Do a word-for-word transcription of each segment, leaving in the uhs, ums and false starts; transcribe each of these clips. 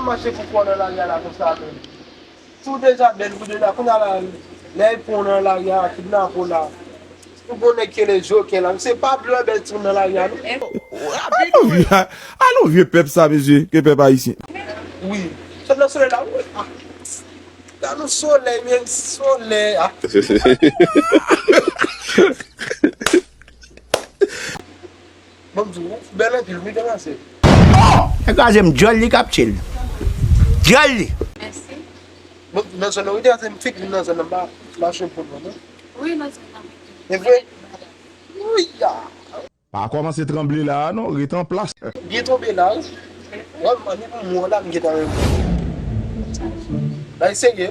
Mache pou kò nan lari a la konsa menm. Si w deja bèl, ou deja, kounye a la, lè y pran w nan lari a, kidnape w la. Ou gon nèg ki rele Jokè la. Misye pa vle wè bèl timoun nan lari a, non. Alon vye, alon vye pèp sa, mesye, ke pèp ayisyen. Wi. Sot nan solèy la, wi. Ah. Gade yon solèy, men solèy, ah. Bon, m di w, ou bèl anpil, wi, demanse. Nèg kraze m, djòl li k ap tchil. Djòl li. Mèsi. Bon, nan zòn nan, wi, demanse, m fèk vin nan zòn nan, m pa mache pou nou, non? Wi, nan zòn nan, wi. E vre? Wi, ya. Pa kòmanse tranble la a non, ret an plas. Byen tonbe la, wi. Wè, m annik yon mò la, m gentan renmen. Bay serye.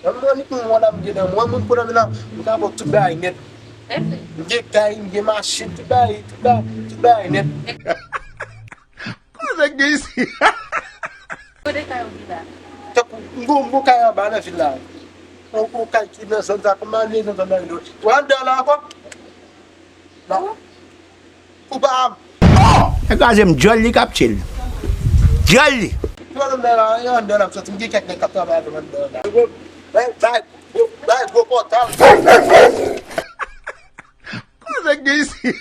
Wè, m annik yon mò la, m gentan renmen. Wè, moun pran nan men la, m ka ba w tout bagay nèt. M gen kay, m gen machin, tout bagay, tout bagay, tout bagay nèt. Kote k gen isi? Kote kay ou gen la? Tankou, m gon, m gon kay anba nan vil la. Yon, yon kay ki nan zòn sa, kòman li nan zòn nan, li dwe. Wè, anndan la ankò? Non. Koupa m. Nèg kraze m, djòl li k ap tchil. Djòl li. Pwoblèm nan la, e anndan la m soti, m gen kèk nèg k ap travay avè m anndan la. Bay, bay, gwo, bay, gwo pòtal. Kote k gen isi?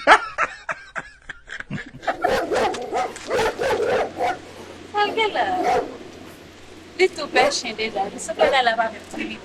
Sa l gen la? Li tou pè chen deja. Li sou pè la, la pa menm ti li.